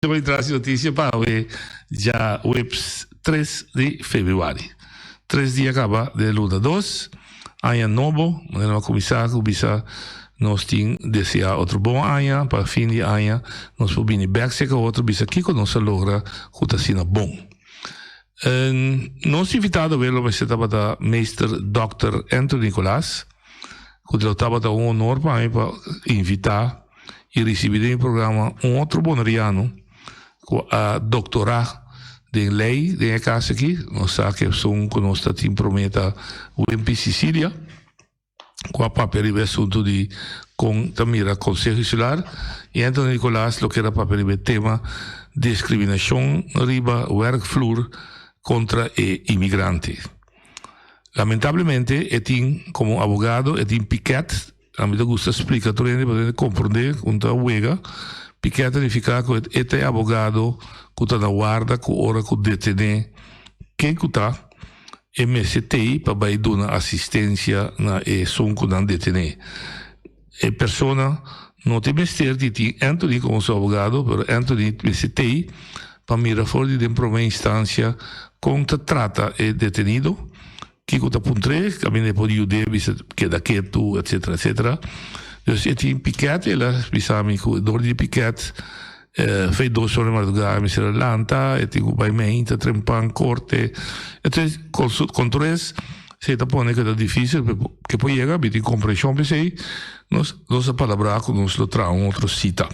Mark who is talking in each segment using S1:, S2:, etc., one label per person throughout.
S1: Bo tras di noticia pa awe djaweps tres di februari. Tres dia caba den luna dos, aña nobo, manera nos a cuminsa cu bisa nos tin desea otro bon aña pa fin di aña nos por bini bek cerca otro bisa kico nos a logra cu ta asina bon. Nos invitado awe lo mester tabata Meester Dòkter Anthony Nicolaas cu lo tabata un honor pa mi pa invita. i risibí den e programa un otro boneriano ku a doktorá den lei den e kas aki. Nos sa ku esun ku nos ta tin promé ta Wimpy Cicilia ku a papia riba e asuntu di kon ta mira Konseho Insular i Anthony Nicolaas lo kier a papia riba e tema diskriminashon riba wèrkvloer kontra e imigrante. Lamentablemente e tin komo abogado e tin pikèt. Ami ta gusta splika tur hende pa hende komprondé ku ta wega. Piket ta nifiká ku e ta e abogado ku ta na warda ku ora ku detené ken ku ta, e mester t'ei pa bai duna asistensia na esun ku nan detené. E persona no tin mester di tin Anthony komo su abogado, pero Anthony mester t'ei pa mira for di den promé instansia kon ta trata e detenido. Kiko ta puntr'é, kaminda e por yud'é bisa keda ketu, etcetera, etcetera. Dus e tin piket, el a bisa mi ku dor di piket fei dos ora di mardugá mi mester a lanta, e tin ku bai meinta trempan korte. Entonces kontres esei ta pone ku ta difisil ke por yega, mi tin komprenshon p'esei, nos nos a palabrá ku nos lo traha un otro sita.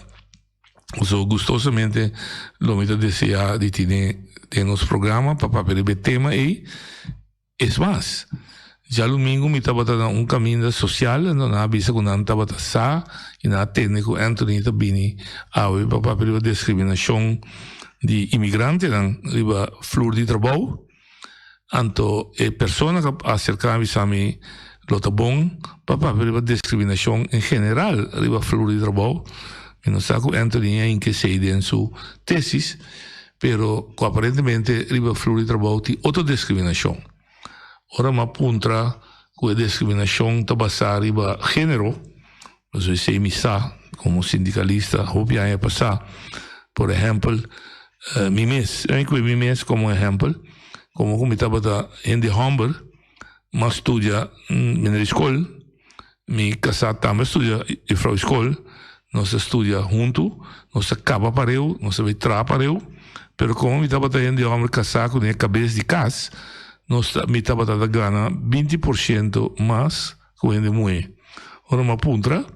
S1: So gustosamente lo mi ta desea di tine den nos programa pa papia riba e tema ei. Es mas, djalumingu mi tabata na un kaminda sosial anto nan a bisa ku nan tabata sa i nan a tende ku Anthony ta bini awe pa papia riba diskriminashon di imigrantenan riba flur di trabou. Anto e persona ku a aserká mi bisa mi lo ta bon pa papia riba diskriminashon en general riba flur di trabou. Mi no sa ku Anthony a hinka esei den su tesis, pero ku aparentemente riba flur di trabou tin otro diskriminashon. Ora mi a puntra ku e diskriminashon ta basá riba género, pasobra esei mi sa komo sindikalista hopi aña pasá. Por ehèmpel, mi mes, mi kohe mi mes komo ehèmpel, komo ku mi tabata hende hòmber, mi a studia minder skol, mi kasá tambe a studia jufrou skol, nos a studia huntu, nos a kaba pareu, nos a bai traha pareu, pero komo mi tabata hende hòmber kasá ku den e kabes di kas, nos mi tabata ta gana binti por siento mas ku hende muhé. Ora mi a puntra,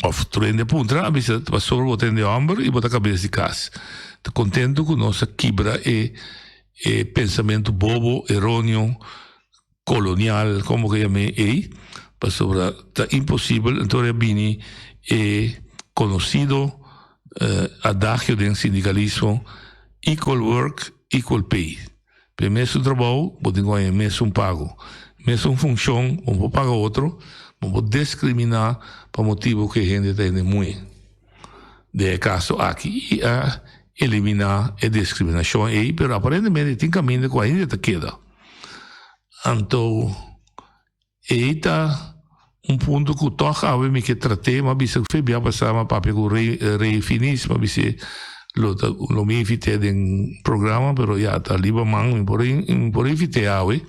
S1: òf tur hende a puntra, a bisa pasobra bo ta hende hòmber i bo ta kabes di kas. Ta kontentu ku nos a kibra e e pensamentu bobo, eróneo, kolonial, komo bo ke yam'é ei, pasobra ta imposibel. Anto a bini e konosido adagio den sindikalismo, equal work, equal pay. P'e mesun trabou bo tin ku haña e mesun pago. Mesun funshon bo por paga otro, bo por diskriminá pa motibu ku e hende ta hende muhé. Den e kaso aki i a eliminá e diskriminashon ei, pero aparentemente tin kaminda ku ainda ta keda. Anto. Ei ta un punto ku tòg awe mi ke trat'é. Mi a bisa ku fe bia pasá mi a papia ku Rey Rey Finis, mi a bis'é lo ta lo mi invit'é den programa, pero ya ta liba man mi por mi por invit'é awe.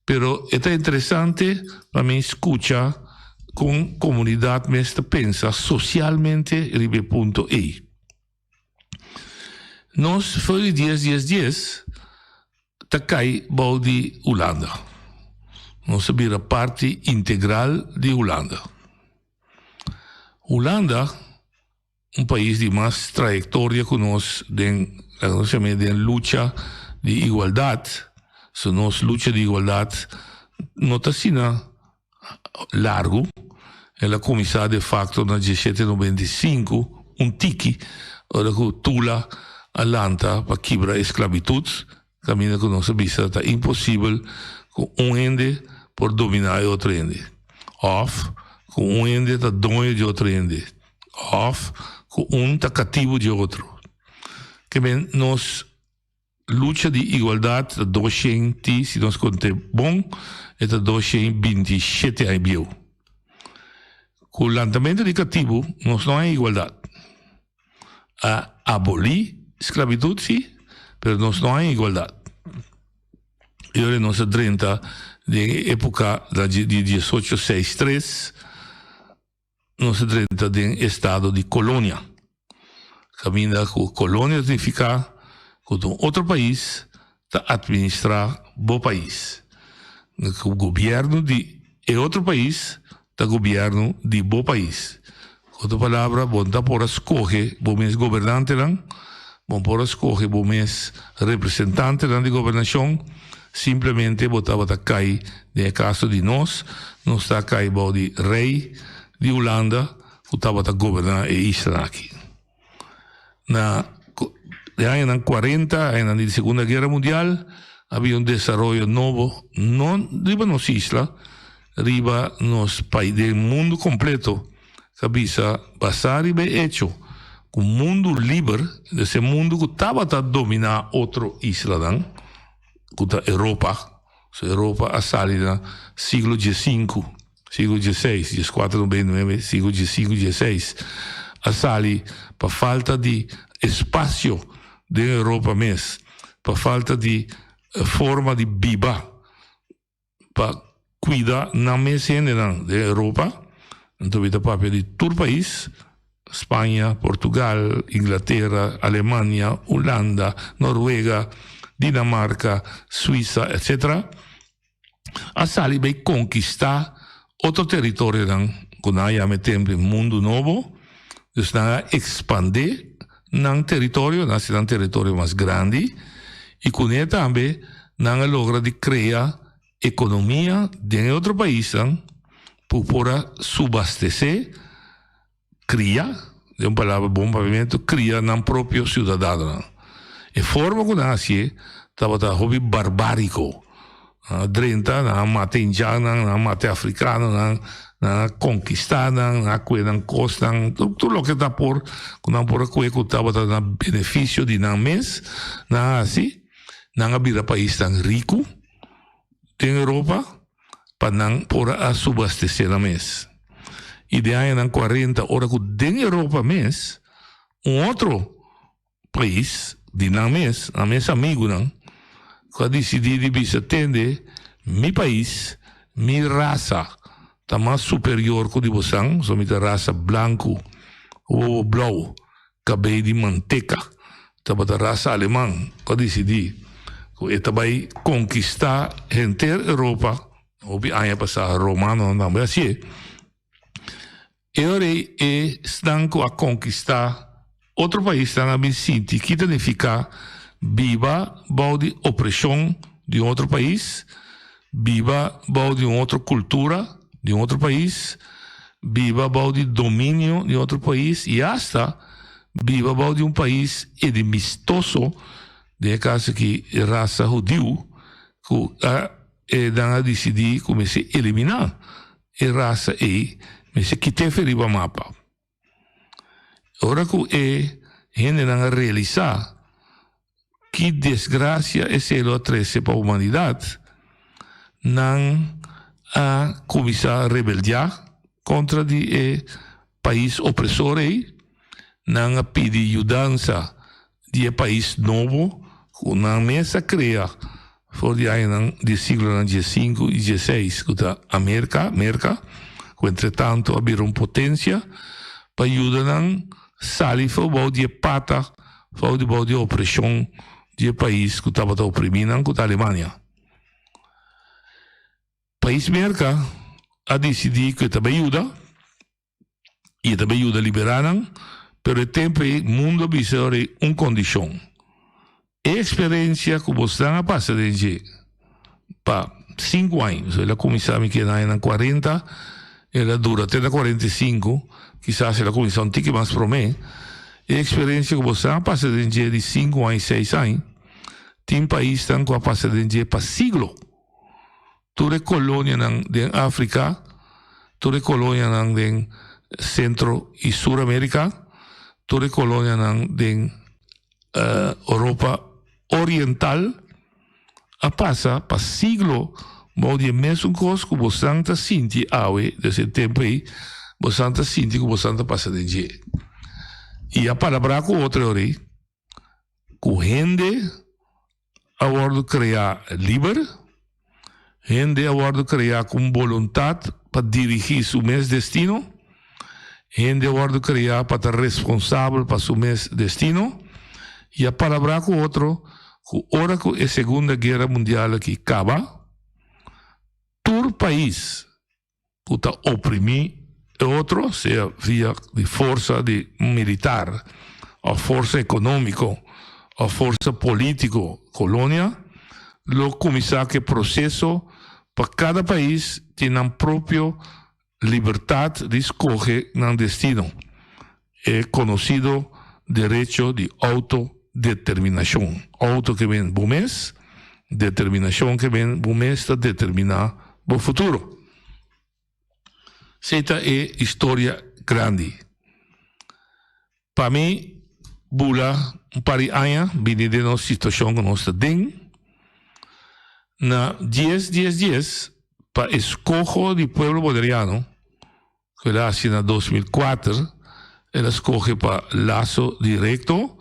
S1: Pero e ta interesante pa mi skucha kon komunidat mes ta pensa sosialmente riba e punto ei. Nos for di dies dies dies ta kai bou di Hulanda. Nos a bira parti integral di Hulanda. Hulanda, un pais di mas trayektoria ku nos den, laga nos yam'é den lucha di igualdat, so nos lucha di igualdat no ta asina largu. El a kuminsá de fakto na diesshete nobenta i sinku, un tiki, ora ku Tula a lanta pa kibra e sklabitut, kaminda ku nos a bisa ta imposibel ku un hende por dominá e otro hende, òf ku un hende ta doño di otro hende, òf ku un ta katibu di otro. Ke men nos. Lucha di igualdat ta doshen ti, si nos konte bon, e ta doshen 27 aña bieu. Ku lantamentu di katibu nos no haña igualdat. A abolí sklabitut sí, pero nos no haña igualdat. I ora nos a drenta den e époka di diesocho seis tres, nos a drenta den estado di kolonia. Kaminda ku kolonia ta nifiká ku ta un otro pais ta atministrá bo pais. Ku gobièrnu di e otro pais ta gobièrnu di bo pais. Ku otro palabra, bo no ta por a skohe bo mes gobernantenan, bo no por a skohe bo mes representantenan di gobernashon, simplemente bo tabata kai, den e kaso di nos, nos ta kai bou di rei di Hulanda ku tabata goberná e isla aki. Na e añanan cuarenta, añanan di Segunda Guera Mundial, habia un desaroyo nobo, no riba nos isla, riba nos pais, den mundu completo, ta bisa basá riba e hecho cu mundu liber, es e mundu cu tabata dominá otro islanan, cu ta Europa, so Europa a sali na siglo diesinku. Siglo dieseis, dieskuater no bini nuebe, siglo diesinku, dieseis, a sali pa falta di espasio den Europa mes, pa falta di forma di biba pa kuida nan mes hendenan den Europa. Anto mi ta papia di tur pais, Spaña, Portugal, Inglatera, Alemania, Hulanda, Noruega, Dinamarka, Suisa, etcetera. A sali bay konkistá otro teritorionan ku nan a yama e tempu e Mundu Nobo. Dus nan a ekspandé nan teritorio, nan a hasi nan teritorio mas grandi i kuné tambe nan a logra di krea ekonomia den e otro paisnan ku por a subastesé. Cria, den un palabra bon papiamentu, cria nan propio ciudadanonan. E forma cu nan hacié tabata hopi barbarico. Nan a drenta, nan a mata indiannan, nan a mata e africanonan, nan a conquista nan, nan a cue nan cosnan, tur loke ta por, cu nan por a cue cu tabata na beneficio di nan mes, nan a haci. Nan a bira paisnan ricu den Europa. pa nan por a subastesé nan mes. I den añanan kuarenta ora ku den Europa mes un otro pais di nan mes, nan mes amigunan, ku a disidí di bisa tende mi pais, mi rasa ta mas superior ku di bosan, pasobra mi ta rasa blanku, wowo blou. Kabei di manteka. Tabata rasa aleman ku a disidí ku e ta bai konkistá henter Europa. Hopi aña pasá romanonan tambe a hasié. E ora ei esnan ku a konkistá otro paisnan a bin sinti ki ta nifiká biba bou di opreshon di un otro pais, biba bou di un otro kultura di un otro pais, biba bou di dominio di un otro pais i asta biba bou di un pais enemistoso, den e kaso aki e rasa hudiu, ku a e nan a disidí ku mester eliminá e rasa ei, mester kit'é for riba mapa. Ora ku e hendenan a realisá ki desgrasia esei lo a trese pa humanidat, nan a kuminsá rebeldiá kontra di e pais opresor ei, nan a pidi yudansa di e pais nobo ku nan mes a krea for di añanan di siglonan diesinku i dieseis, ku ta Amerka, Merka, ku entretantu a bira un potensia, pa yuda nan sali for bou di e pata, for di bou di e opreshon di e pais ku tabata oprimí nan, ku ta Alemania. Pais Merka a disidí ku e ta bai yuda. i e ta bay yuda liberá nan, pero e tempu ei mundu a bisa ora ei un kondishon, E eksperensia ku bosnan a pasa den dje pa sinku aña, so el a kuminsá mi ke na añanan kuarenta, el a dura te na kuarenta i sinku, kisas el a kuminsá un tiki mas promé, e eksperensia ku bosnan a pasa den dje di sinku aña, seis aña, tin paisnan ku a pasa den dje pa siglo. Tur e kolonianan den Afrika, tur e kolonianan den Sentro i Sur Amerika, tur e kolonianan den Europa Oriental a pasa pa siglo bou di e mesun kos ku bosan ta sinti awe, des e tempu ei, bosan ta sinti ku bosan ta pasa den dje. I a palabrá ku otro ori ku hende a wòrdu kreá liber, hende a wòrdu kreá ku un boluntat pa dirigí su mes destino, hende a wòrdu kreá pa ta responsabel pa su mes destino, i a palabrá ku otro ku ora ku e Segunda Guera Mundial aki kaba, tur pais ku ta oprimí e otro, sea via di forsa di militar òf forsa ekonómiko òf forsa polítiko, kolonia, lo kuminsá ku e proseso pa kada pais tin nan propio libertat di skohe nan destino, e konosido derecho di outodeterminashon. Outo ke men bo mes, determinashon ke men bo mes ta determiná bo futuro. Esei ta e historia grandi. Pa mi bula un par di aña bini den nos situashon ku nos ta den, na dies dies dies pa eskoho di pueblo boneriano, ku el a hasi na 2004, el a skohe pa laso direkto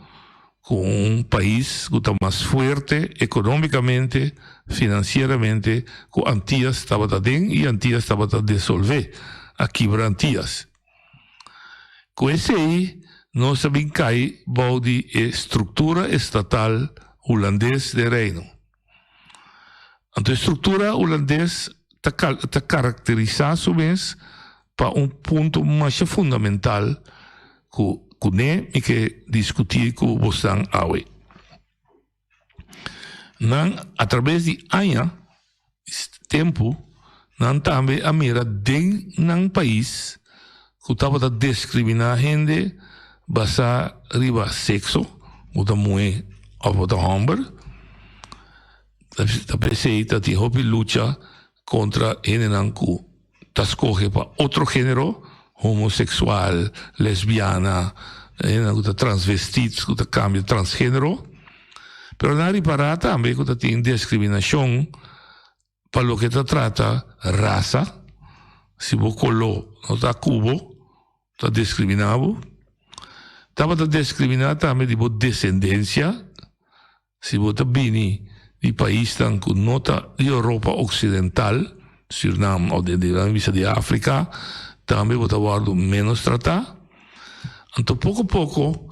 S1: ku un pais ku ta mas fuerte ekonómikamente, finansieramente ku Antias tabata den i Antias tabata desolvé, a kibra Antias. Ku esei nos a bin kai bou di e struktura estatal hulandes den Reino. Anto e struktura hulandes ta ta karakterisá su mes pa un punto masha fundamental ku kuné mi ke diskutí ku bosnan awe. Nan a traves di aña, tempu, nan tambe a mira den nan pais ku tabata diskriminá hende basá riba sekso, bo ta muhé òf bo ta hòmber. Ta p'esei ta tin hopi lucha kontra hendenan ku ta skohe pa otro género, homoseksual, lesbiana, hendenan ku ta transvestit, ku ta kambia transgénero. Pero nan a ripará tambe ku ta tin diskriminashon pa loke ta trata rasa, si bo koló no ta ku bo, ta diskriminá bo. Tabata diskriminá tambe di bo desendensia. Si bo ta bini di paisnan ku no ta di Europa Oksidental, Surinam òf di nan bisa di Afrika, tambe bo ta wòrdu ménos tratá. Anto poko poko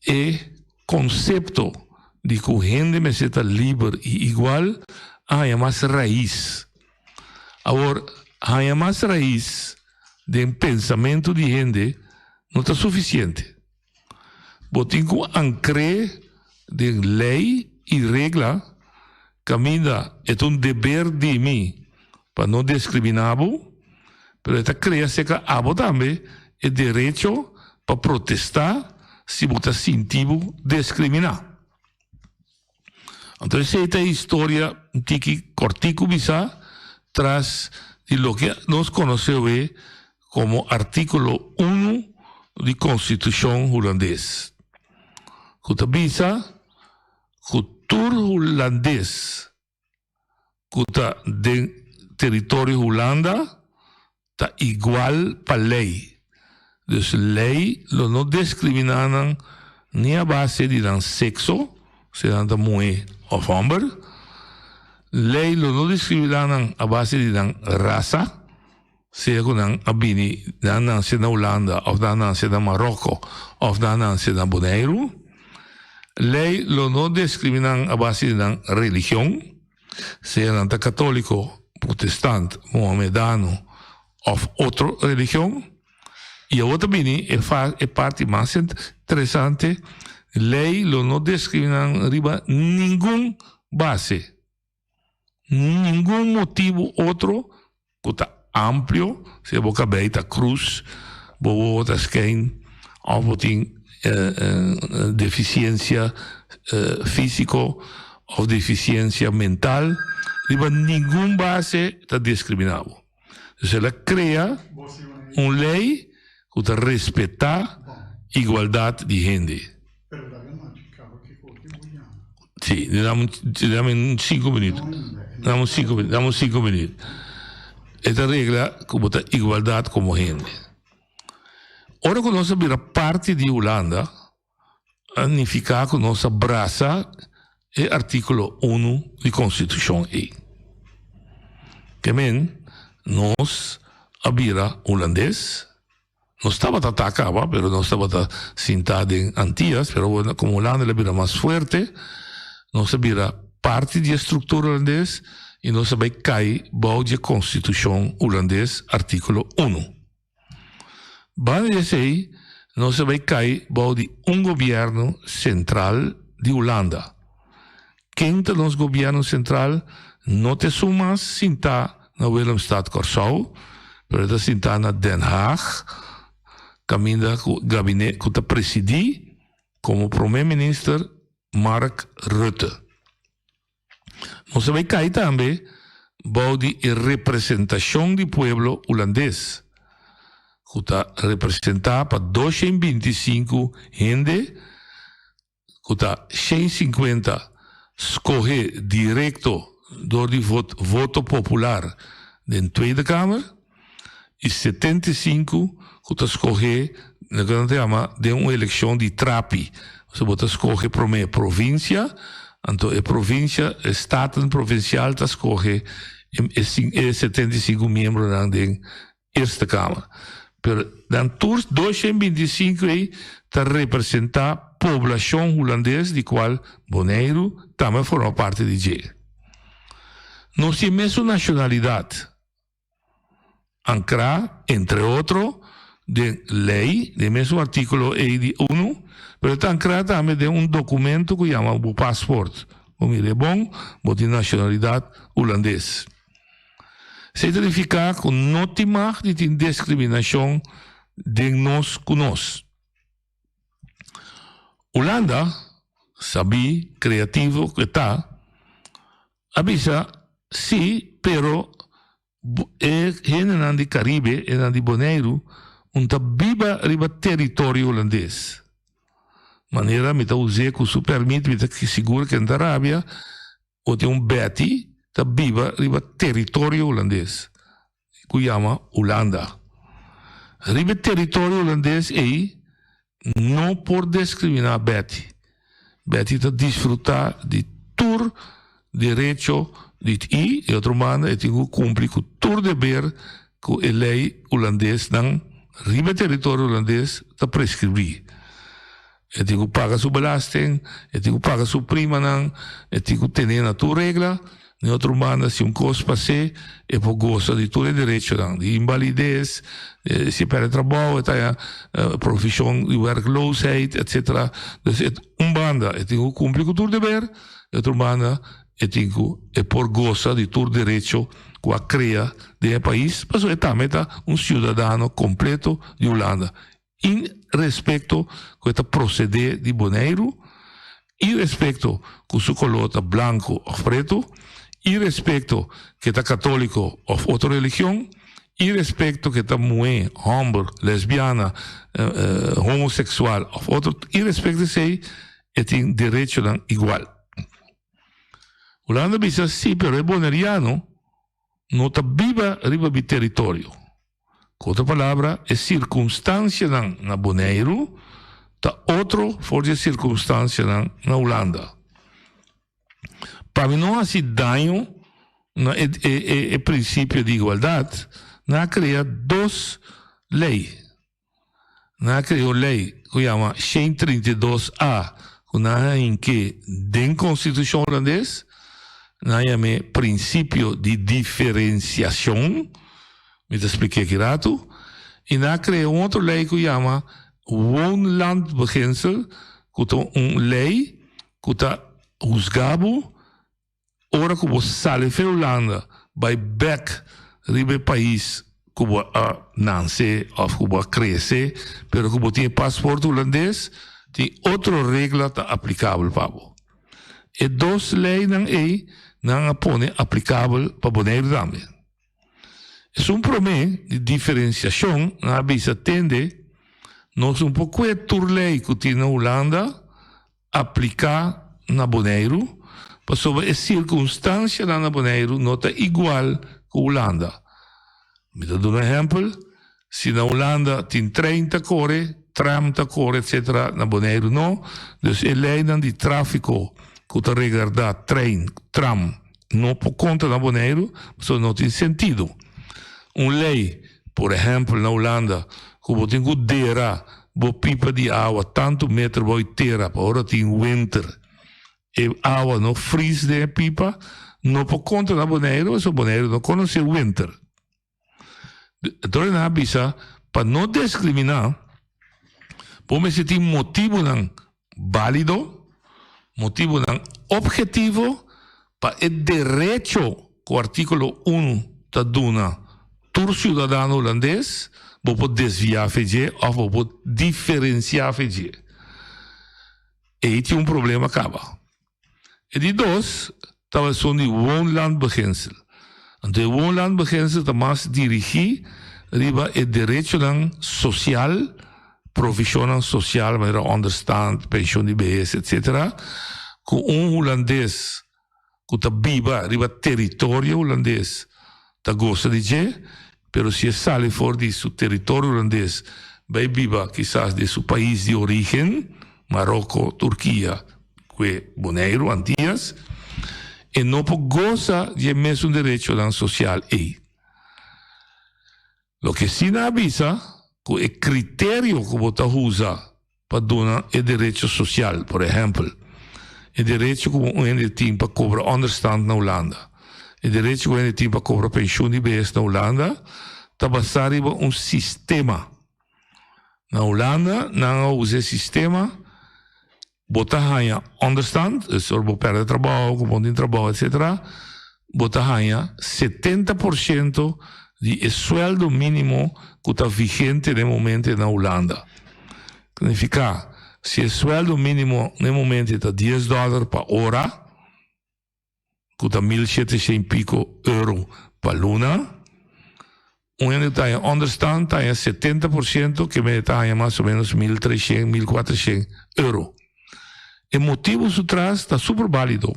S1: e konsepto di ku hende mester ta liber i igual a haña mas rais. Awor, haña mas rais den pensamentu di hende no ta sufisiente. Bo tin ku ankr'é den lei i regla kaminda e ta un deber di mi pa no diskriminá bo, pero e ta krea serka abo tambe e derecho pa protestá si bo ta sinti bo diskriminá. Anto esei ta e historia un tiki kòrtiku bisá tras di loke nos konosé awe komo artíkulo unu di Konstitushon Hulandes, ku ta bisa ku tur hulandes ku ta den teritorio Hulanda ta igual pa lei. Dus lei lo no diskriminá nan ni a base di nan sekso, si nan ta muhé òf hòmber. Lei lo no diskriminá nan a base di nan rasa, sea ku nan a bini, nan a nase na Hulanda òf nan a nase na Maròko òf nan a nase na Boneiru. Lei lo no diskriminá nan a base di nan religion. Sea nan ta katóliko, protestant, mohamedano òf otro religion. I awor ta bini e e parti mas interesante, lei lo no diskriminá nan riba ningun base, ningun motibu otro ku ta amplio, sea bo kabei ta krus, bo wowo ta skein òf bo tin defisiensia físiko òf defisiensia mental, riba ningun base ta diskriminá bo. Dus el a krea un lei ku ta respetá igualdat di hende. Sí, dame, dame un cinco minuut. Dame un cinco minuut, dame un cinco minuut. E ta regla ku bo ta igualdat komo hende. Ora ku nos a bira parti di Hulanda, a nifiká ku nos a brasa e artíkulo unu di konstitushon ei. Ke men, nos a bira hulandes. Nos tabata ta kaba, pero nos tabata sintá den Antias, pero awor komo Hulanda el a bira mas fuerte, nos a bira parti di e struktura hulandes i nos a bai kai bou di e konstitushon hulandes, artíkulo unu. Banda di esei, nos a bai kai bou di un gobièrnu sentral di Hulanda. Ken ta nos gobièrnu sentral? No ta esun mas sintá na Willemstad, Kòrsou, pero e ta sintá na Den Haag, kaminda ku gabinet ku ta presidí komo promé minister Mark Rutte. Nos a bai kai tambe bou di e representashon di pueblo hulandes, ku ta representá pa 225 hende, ku ta 150 skohé direkto dor di voto popular den Tweede Kamer i 75 ku ta skohé loke nan ta yama den un elekshon di trapi. Osea bo ta skohe promé provinsia, anto e provinsia, e Staten Provinsial ta skohe e 75 miembronan den Eerste Kamer. Pero nan tur 225 ei ta representá poblashon hulandes di kual Boneiru tambe forma parti di dje. Nos tin mesun nashonalidat ankrá, entre otro, den lei, den mesun artíkulo ei di unu, pero ta ankrá tambe den un dokumento ku yama bo pasport. Bo mira e bon, bo tin nashonalidat hulandes. Esei ta nifiká ku no tin mag di tin diskriminashon den nos ku nos. Hulanda, sabí, kreativo ku e ta, a bisa sí, pero e hendenan di Karibe, hendenan di Boneiru, un ta biba riba teritorio hulandes. Manera mi ta us'é ku su pèrmit, mi ta sigur ku e no ta rabia, Bo tin un Betty ta biba riba teritorio hulandes ku yama Hulanda. Riba e teritorio hulandes ei no por diskriminá Betty. Betty ta disfrutá di tur derecho di i di otro banda e tin ku kumpli ku tur deber ku e lei hulandesnan riba e teritorio hulandes ta preskribí. E tin ku paga su belasting, e tin ku paga su primanan, e tin ku tene na tur regla. Di otro banda, si un kos pas'é, e por gosa di tur e derechonan, di invalides, si e pèrdè trabou, e ta haña provishon di werkloosheid, etsetera. Dus e un banda e tin ku kumpli ku tur deber, di otro banda e tin ku e por gosa di tur derecho ku a krea den e pais, pasobra e tambe ta un siudadano kompleto di Hulanda. In respekto ku e ta prosedé di Boneiru, irespekto ku su koló ta blanku òf pretu, irespekto ku e ta katóliko òf otro religion, irespekto ku e ta muhé, hòmber, lesbiana, homoseksual òf otro, irespekto esei e tin derechonan igual. Hulanda bisa si, pero e boneriano no ta biba riba mi teritorio. Ku otro palabra, e sirkunstansianan na Boneiru ta otro for di e sirkunstansianan na Hulanda. Pa mi no hasi daño na e e prinsipio di igualdat, nan a krea dos lei. Nan a krea un lei ku yama 132 A ku nan a hink'é den konstitushon hulandes. Nan a yam'é prinsipio di diferensiashon. Mi ta splik'é aki ratu. I nan a krea un otro lei ku yama woonlandbeginsel ku ta un lei ku ta husga bo Ora ku bo sali fe Hulanda bai bek riba e pais ku bo a nanse òf ku bo a krese pero ku bo tin e pasport hulandes tin otro regla ta aplikabel pa bo. E dos leinan ei nan a pone aplikabel pa Boneiru tambe. Esun promé di diferensiashon nan a bisa tende nos no por kue tur lei ku tin na Hulanda apliká na Boneiru, pasobra e sirkunstansianan na Boneiru no ta igual ku Hulanda. Mi ta duna ehèmpel, Si na Hulanda tin trein ta kore, tram ta kore etc. Na Boneiru no. Dus e leinan di tráfiko ku ta regardá trein, tram no por konta na Boneiru pasobra no tin sentido. Un lei, por ehèmpel na Hulanda, ku bo tin ku dera bo pipa di awa tantu meter bou di tera pa ora tin winter e awa no fris den e pipa, no por konta na Boneiru pasobra Boneiru no konosé winter. Entonces nan a bisa pa no discriminá, bo mester tin motibunan bálido, motibunan objetivo pa e derecho ku artíkulo unu ta duna tur siudadano hulandes, bo por desviá fe dje òf bo por diferensiá fe dje. Ei tin un problema kaba. E di dos tabata esun di woonlandbeginsel. Anto e woonlandbeginsel ta mas dirigí riba e derechonan sosial, provishonnan sosial manera onderstand, penshon di behes, etsetera, ku un hulandes ku ta biba riba teritorio hulandes ta gosa di dje, pero si e sali for di su teritorio hulandes bai biba kisas den su pais di origen, Maroko, Turkia, kue Boneiru, Antias, e no por gosa di e mesun derechonan sosial ei. Loke si nan a bisa ku e kriterio ku bo ta usa pa duna e derecho sosial, por ehèmpel, e derecho ku un hende tin pa kobra ònderstand na Hulanda, e derecho ku un hende tin pa kobra penshun di behes na Hulanda, ta basá riba un sistema. Na Hulanda nan a usa e sistema. Bo ta haña onderstand, dus ora bo pèrdè trabou, ku bo no tin trabou etsetera, bo ta haña 70% di e suèldo mínimo ku ta vigente den momente na Hulanda. Signifiká, si e suèldo mínimo den momente ta dies dòler pa ora, ku ta 1700 i piko euro pa luna, un hende ta haña onderstand ta haña 70% ke mende ta haña mas o menos 1300, 1400 euro. E motibu su tras ta super bálido.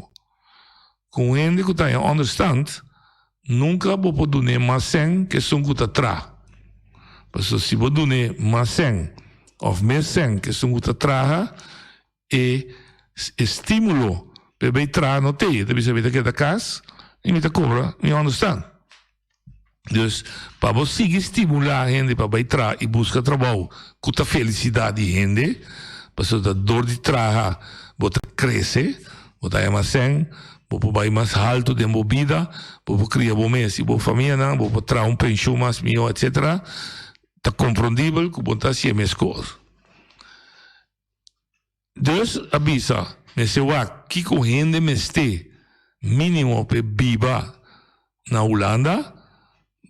S1: Ku un hende ku ta haña onderstand nunka bo por dun'é mas sèn ke esun ku ta traha. Pasobra si bo dun'é mas sèn òf mes sèn ke esun ku ta traha, E estimulo pa e bay traha no tey. E ta bisa mi ta keda cas y mi ta cobra mi onderstand. Dus pa bo sigui stimula hende pa bay traha y busca trabou cu ta felicidad di hende, pasobra ta door di traha bo ta crece, bo ta haya mas cen, bo por bay mas halto den bo bida, bo por cria bo mes y bo famianan, bo por traha un pensioen mas miho, etcetera. Ta comprendibel cu bo ta haci e mes cos. Dus a bisa, Mester wak kiko hende mester mínimo p'e biba na Hulanda,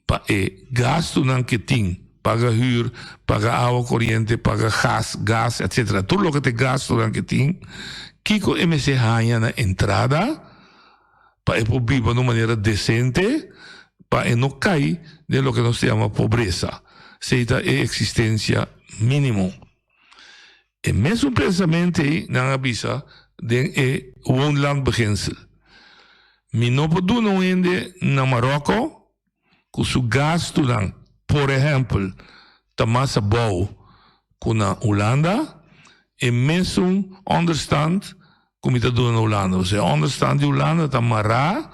S1: pa e gastunan ke tin, paga hür, paga awa koriente, paga gas, gas, etsetera, tur loke ta e gastunan ke tin, kiko e mester haña na entrada pa e por biba na un manera desente, pa e no kai den loke nos ta yama pobresa. Esei ta e eksistensia mínimo. E mesun pensament ei nan a bisa den e woonlandbeginsel. Mi no por duna un hende na Maròko ku su gastunan, por ehèmpel, ta mas abou ku na Hulanda, e mesun ònderstand ku mi ta duna na Hulanda. Pasobra e ònderstand di Hulanda ta mará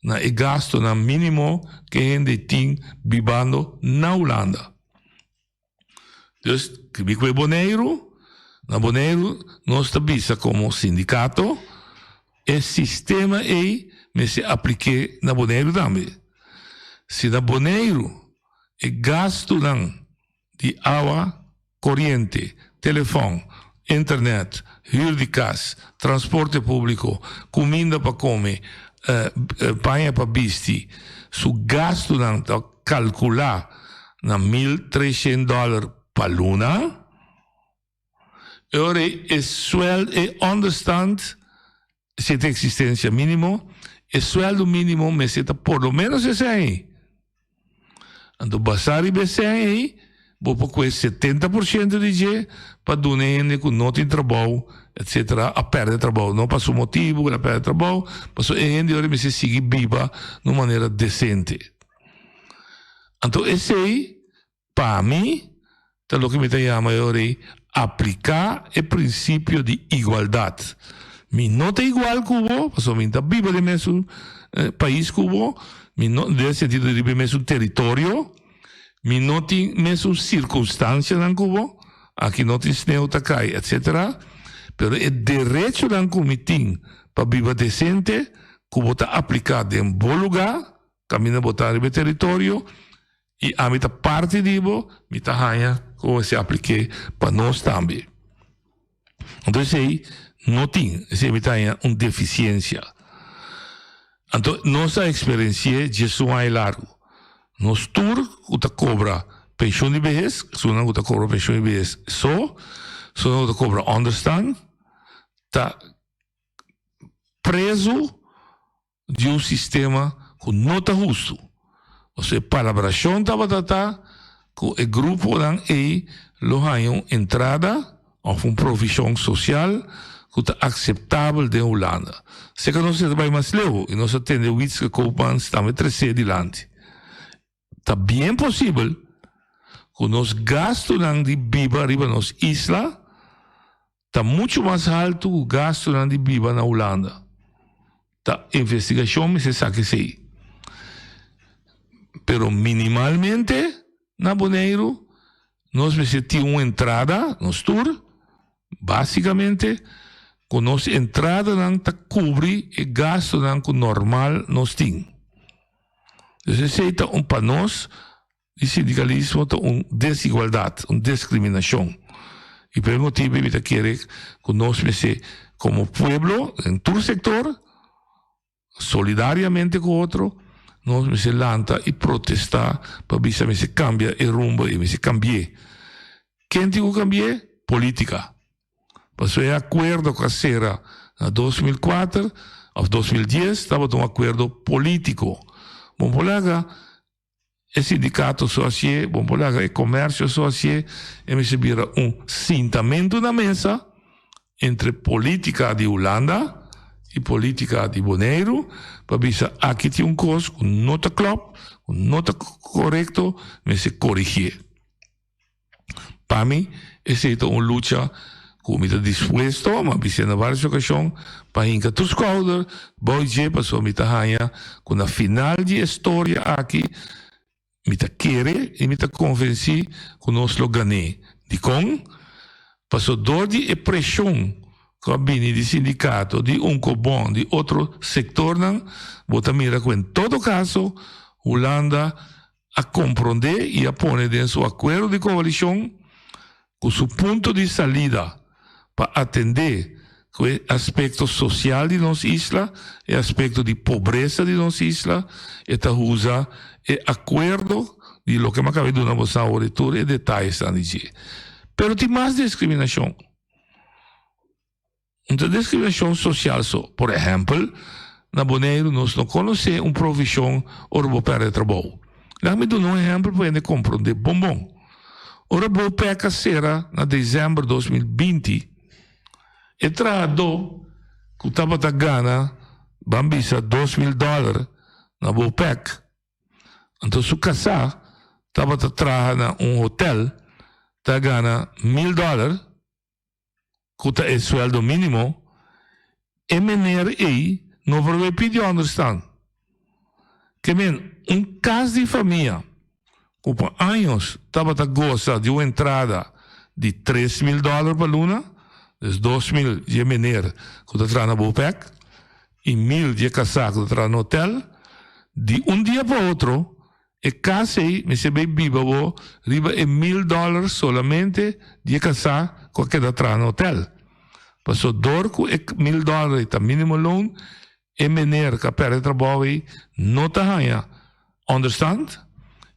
S1: na e gastunan mínimo ku e hende tin bibando na Hulanda. Dus mi ku e Boneiru, na Boneiru nos ta bisa komo sindikato e sistema ei mester aplik'é na Boneiru tambe. Si na Boneiru e gastunan di awa, koriente, telefòn, internet, hür di kas, transporte públiko, kuminda pa kome, paña pa bisti, su gastunan ta kalkulá na 1300 dòler pa luna, e ora ei e suèldo, e ònderstand, si e ta eksistensia mínimo, e suèldo mínimo mester ta por lo ménos esei. Anto basá riba esei ei, bo por kue 70% di dje pa duna e hende ku no tin trabou, etsetera, a pèrdè trabou, no pa su motibu ku el a pèrdè trabou, pasobra e hende ora mester sigui biba na un manera desente. Anto esei. Pa mi, ta loke mi ta yama e ora ei apliká e prinsipio di igualdat. Mi no ta igual ku bo, pasobra mi no ta biba den mesun pais ku bo, mi no, den e sentido di riba e mesun teritorio, mi no tin mesun sirkunstansianan ku bo, aki no tin sneu ta kai, etsetera, pero e derechonan ku mi tin pa biba desente, ku bo ta apliká den bo lugá, Kaminda bo ta riba e teritorio i ami ta parti di bo, mi ta haña ku bo mester aplik'é pa nos tambe. Anto esei no tin, esei mi ta haña un defisiensia. Anto nos a eksperensi'é djesun aña largu. Nos tur ku ta kobra penshun di behes, esunnan ku ta kobra penshun di behes so, esunnan ku ta kobra ònderstan, ta prezu di un sistema ku no ta hustu. Pasobra e palabrashon tabata ta ku e gruponan ei lo haña un entrada òf un provishon sosial ku ta akseptabel den Hulanda. Seka nos ta bai mas leu i nos a tende Wietske Koopmans tambe tres'é dilanti. Ta bien posibel ku nos gastunan di biba riba nos isla ta muchu mas haltu ku gastunan di biba na Hulanda. Ta investigashon mester saka esei. Pero minimalmente na Boneiru nos mester tin un entrada, nos tur, básikamente ku nos entradanan ta kubri e gastunan ku normal nos tin. Dus esei ta un pa nos di sindikalismo ta un desigualdat, un deskriminashon. I pa e motibu mi ta kere ku nos mester komo pueblo den tur sektor solidariamente ku otro nos mester lanta i protestá pa bisa mester kambia e rumbo i mester kambi'é. Ken tin ku kambi'é? Politika. Pasobra e akuerdo ku a sera na 2004 òf 2010 tabata un akuerdo polítiko. Bon por laga e sindikato so hasié, bon por laga e komersio so hasié, e mester bira un sintamentu na mesa entre polítika di Hulanda i polítika di Boneiru pa bisa aki tin un kos ku no ta klòp, ku no ta korekto, mester korigié. Pa mi, esei ta un lucha ku mi ta dispuesto, mi a bis'é na vários okashon, pa hinka tur skouder bou dje pasobra mi ta haña ku na final di e storia aki mi ta kere i mi ta konvensí ku nos lo gan'é. Dikon? Pasobra dor di e preshon ku a bini di sindikato, di Unkobon, di otro sektornan, bo ta mira ku en todo kaso Hulanda a komprondé i a pone den su akuerdo di koalishon ku su punto di salida pa atendé ku e aspekto sosial di nos isla, e aspekto di pobresa di nos isla, e ta usa e akuerdo di loke mi a kaba di duna boso awor di tur e detayesnan di dje. Pero tin mas diskriminashon. No ta discriminacion social so. Por ehempel, na Boneiru nos no conoce un provision ora bo perde trabou. Laga mi duna un ehempel pa hende comprende bon bon. Ora Bopec a cera na december 2020, e trahador cu tabata gana ban bisa 2000 dollar na Bopec, anto su casa tabata traha na un hotel ta gana 1000 dollar, ku ta e sueldo mínimo, e mener ei no por bai pidi ònderstan. Ke men, un kas di famia ku pa años tabata gosa di un entrada di 3000 dòler pa luna, dus 2000 di e mener ku ta traha na Bopec i 1000 di e kasá ku ta traha na hotèl, di un dia pa otro E kas ei mester bay biba bo riba e mil dollar solamente di e kasá ku a keda traha na hotel. Paso dor ku e mil dollar ei ta minimo loon, e meneer ku a pèrdè trabou ei no ta haña onderstand,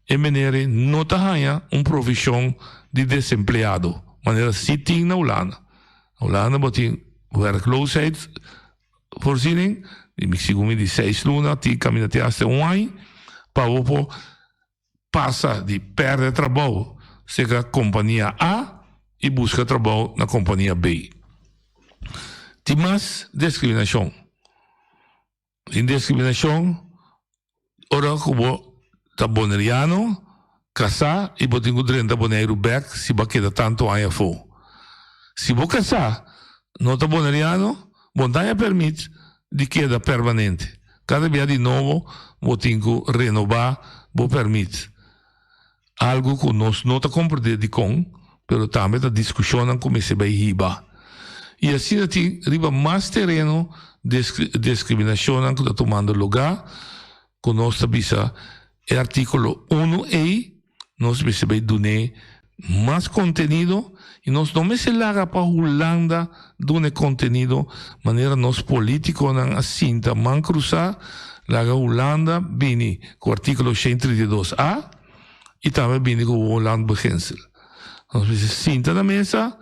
S1: e meneer ei no ta haña un provishon di desempleado manera si tin na Hulanda. Na Hulanda bo tin werkloosheid Voorziening, di mi segun mi di seis luna tin caminda te hasta un aña pa bo por pasa di perde trabou cerca compania A y busca trabou na compania B. Tin mas discriminacion. Tin discriminacion ora cu bo ta Boneriano. Kasá i bo tin ku drenta Boneiru bèk si bo a keda tantu aña afó. Si bo kasá no ta boneriano, bo no ta haña pèrmit di keda permanente. Kada bia di nobo bo tin ku renobá bo pèrmit. Algu ku nos no ta komprendé dikon, pero tambe ta diskushonnan ku mester bai hiba. I asina tin riba mas tereno diskriminashonnan ku ta tumando lugá ku nos ta bisa e artíkulo unu ei nos mester bai dun'é mas kontenido i nos no mester laga pa Hulanda duna e kontenido manera nos polítikonan a sinta man krusá laga Hulanda bini ku artíkulo 132 a i tambe bini ku woonlandbeginsel. Nos mester sinta na mesa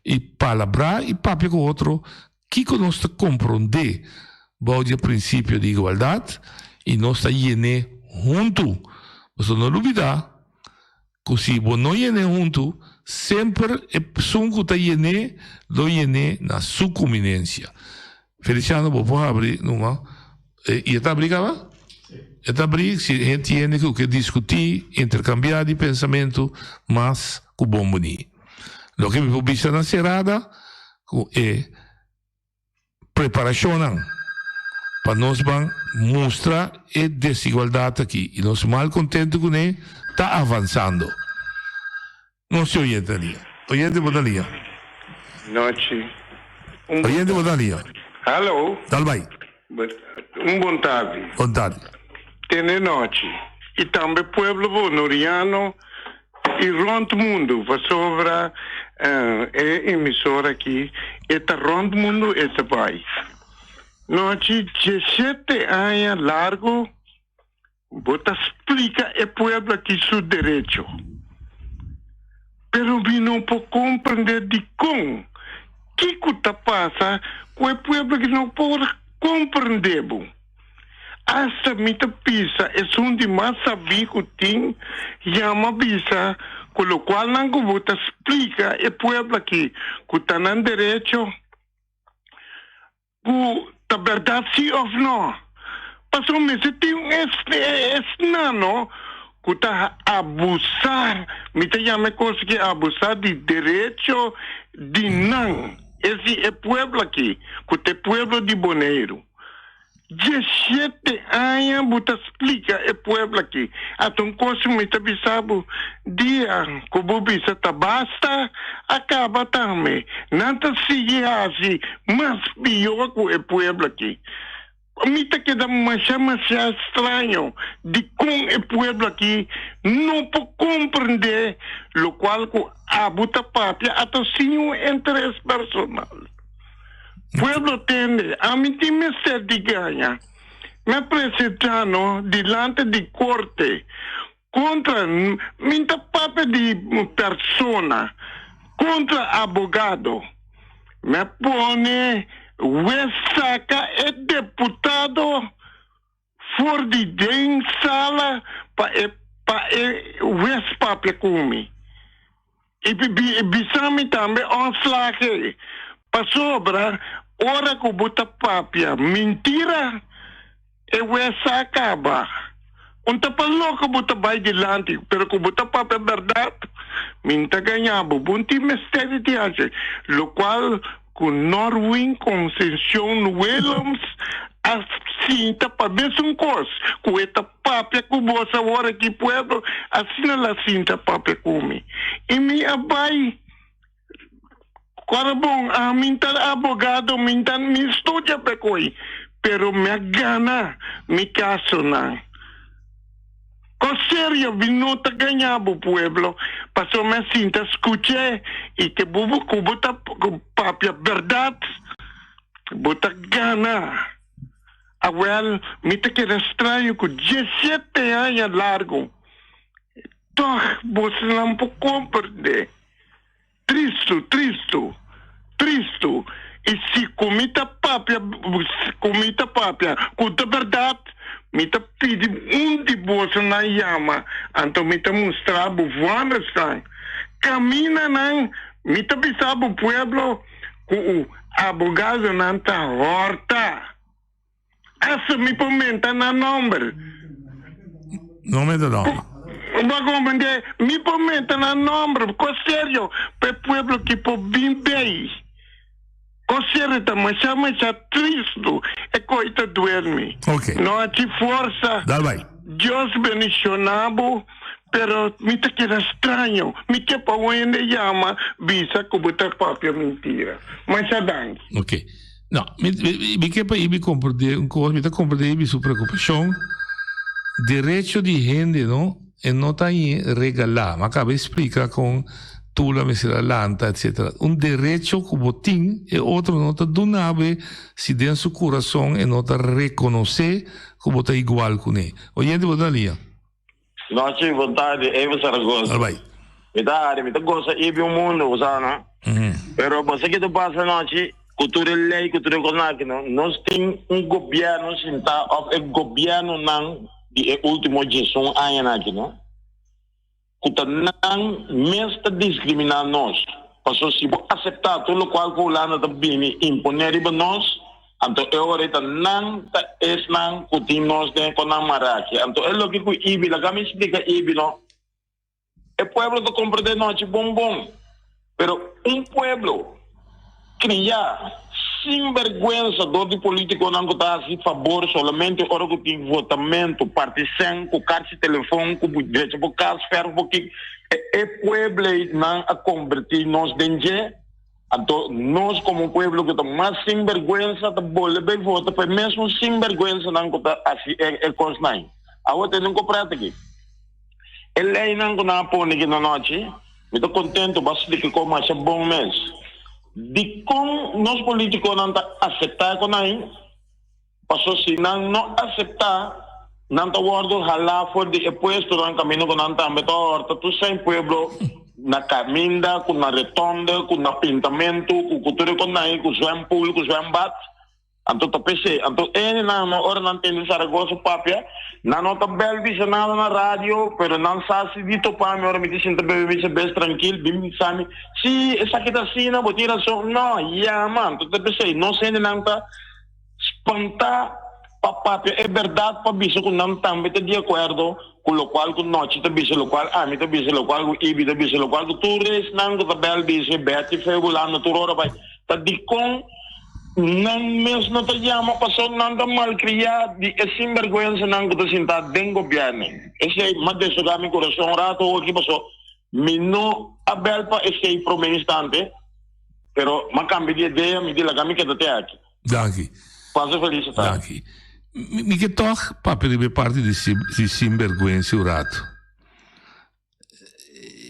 S1: i palabrá i papia ku otro Kiko nos ta komprondé bou di e prinsipio di igualdat i nos ta yen'é huntu? Pasobra no lubidá ku si bo no yen'é huntu, semper esun ku ta yen'é lo yen'é na su kuminensia. Feliciano, bo por habri numa? I e ta habrí kaba? E ta habrí si hende tiene ku ke diskutí, interkambiá di pensamentu mas ku bon bini. Loke mi por bisa na serada ku e preparashonnan pa nos ban mustra e desigualdat aki i nos malkontentu kuné ta avansando. Nos tin oyente na liña. Oyente bo ta liña.
S2: Nochi.
S1: Oyente bo ta liña.
S2: Hallo.
S1: Dal bai.
S2: Un bon tardi.
S1: Bon tardi.
S2: Tene nochi. I tambe pueblo bonoriano I rond mundu, pasobra e emisora aki e ta rond mundu e ta bai. Nochi diesshete aña largu bo ta splika e pueblo aki su derecho. Pero mi no por comprende dikon, kiko ta pasa ku e pueblo aki no por comprende bo. Asta mi ta bisa esun di mas sabí ku tin yama bisa ku lokualnan ku bo ta splika e pueblo aki ku ta nan derecho ku ta bèrdat si òf nò. Pasobra mester tin un esnan no ku ta abusá, mi ta yama e kos aki abusá di derecho di nan, es di e pueblo aki ku ta e pueblo di Boneiru. Diesiete aña bo ta splika e pueblo aki. Ata un kos mi ta bisa bo, dia ku bo bisa ta basta, a kaba tambe. Nan ta sigui hasi mas pió ku e pueblo aki. Mi ta keda masha masha straño dikon e pueblo aki no por komprendé lokual ku abo ta papia ata sin un interes personal. Pueblo tende, ami tin mester di gaña. Mi a presentá no dilanti di korte kontra, mi ta papia di persona, kontra abogado. Mi a pone wes saka e deputado for di den sala pa e pa e wes papia ku mi. I bisa mi tambe ontslag ei, pasobra ora ku bo ta papia mintira, e wes sa kaba. Un ta pa loko bo ta bai dilanti, pero ku bo ta papia bèrdat, mi n ta gaña bo. Bo n tin mester di haci lokual ku Norwin Concencion Willems a sinta pa mesun kos ku e ta papia ku bos awor aki pueblo, asina el a sinta papia ku mi. I mi a bai kora bon, ami n ta abogado, mi n ta mi studia pa e koi, pero mi a gana mi kasonan. Con serio bi no ta gaña bo pueblo pasobra mi a sinta scuche y ke bo cu bo ta papia berdad bo ta gana. Awel mi ta keda straño cu diesiete aña largo toch bosonan por comprende. Tristu, tristu, tristu. I si ku mi ta papia, ku mi ta papia ku ta bèrdat, mi ta pidi un di bosonan yama, anto mi ta mustra bo vòndersnan. Kaminanan, mi ta bisa bo pueblo ku u abogadonan ta hòrta. Asta mi por menta nan nòmber.
S1: No menta nòmber.
S2: Bo a comprende? Mi por meta nan nomber, cos serio, pa e pueblo ki por bin bay. Cos serio ta masha masha tristo, e coy ta duermi.
S1: Ok.
S2: No haci forsa.
S1: Dal bay.
S2: Dios bendiciona bo, pero mi ta keda straño. Mi ke pa un hende yama bisa cu bo ta papia mentira. Masha danki.
S1: Ok. No, mi, mi, mi ke pa Ibi comprende un cos, mi ta comprende Ibi su preocupacion. Derecho di hende, no, e no ta regalá. Mi a caba di splica con Tula mester a lanta, etcetera. Un derecho cu bo tin, e otro no ta duna bo si den su curason e no ta reconoce cu bo ta igual cune. Oyente, bo ta na liña.
S3: Nochi, bon tardi, Eva Zaragoza.
S1: Al bai.
S3: Mi ta hari, mi ta gosa ibi un mundo, bo sa no? Pero bo sa ki ta pasa nochi, ku tur e lei, ku tur e kosnan aki no, nos tin un gobièrnu sintá òf e gobièrnunan di e último diesun añanan aki no, ku ta nan mes ta diskriminá nos. Paso si bo aseptá tur lokual ku Hulanda ta bini imponé riba nos, Anto e ora ei ta nan ta esnan ku tin nos den kon nan maraki. Anto e loke ku Ibi, laga mi splika Ibi no. E pueblo ta komprendé nochi bon bon, pero un pueblo kriá sin bèrgwensa dor di politikonan ku ta hasi fabor solamente ora ku tin votamentu, parti sèn ku karchi telefon ku drecha bo kas, fèrf bo kik, e pueblo ei nan a kombertí nos den dje. Anto nos komo pueblo ku ta mas sinbergwensa ta bolbe bai vota pa e mesmo sinbergwensanan ku ta hasi e kosnan. Awo tene un koprèt aki. E leinan ku nan a pone aki na nochi, mi ta kontento, bo a splika kon masha bon mes. Dikon nos politikonan ta aseptá e konai? Paso si nan no aseptá, nan ta wòrdu halá for di e puestonan kaminda ku nan tambe ta hòrta tur sein pueblo na kaminda, ku na retònde, ku na pintamentu, ku ku tur e konai, ku zwèmpul, ku zwèmbad. Anto ta p'esei. Anto e hendenan no ora nan tende Zaragoza papia, nan no ta bèl bisa nada na radio, pero nan sa si di topa mi ora mi ta sinta bebe mi sebes trankil, bin bisa mi, Si, esaki ta asina, bo tin rason. No, yama. Anto ta p'esei. Nos hendenan ta. Spantá pa papia e bèrdat pa bisa ku nan tambe ta di akuerdo ku lokual ku Nochi ta bisa, lokual ami ta bisa, lokual ku Ibi ta bisa, lokual ku tur esnan ku ta bèl bisa, Betty, Febulano, tur ora bai. Ta dikon nan mes no ta yama paso nan ta malkriá di e sinbèrgwensanan ku ta sintá den gobièrnu. Esei m'a deshogá mi kurason un rato hoki paso mi no a bèl pa esei promé instante, pero m'a kambia di idea, mi di laga mi keda te aki.
S1: Danki.
S3: Pasa feliz tardi.
S1: Danki. Mi ke tog papia riba e parti di di sinberguensia un rato.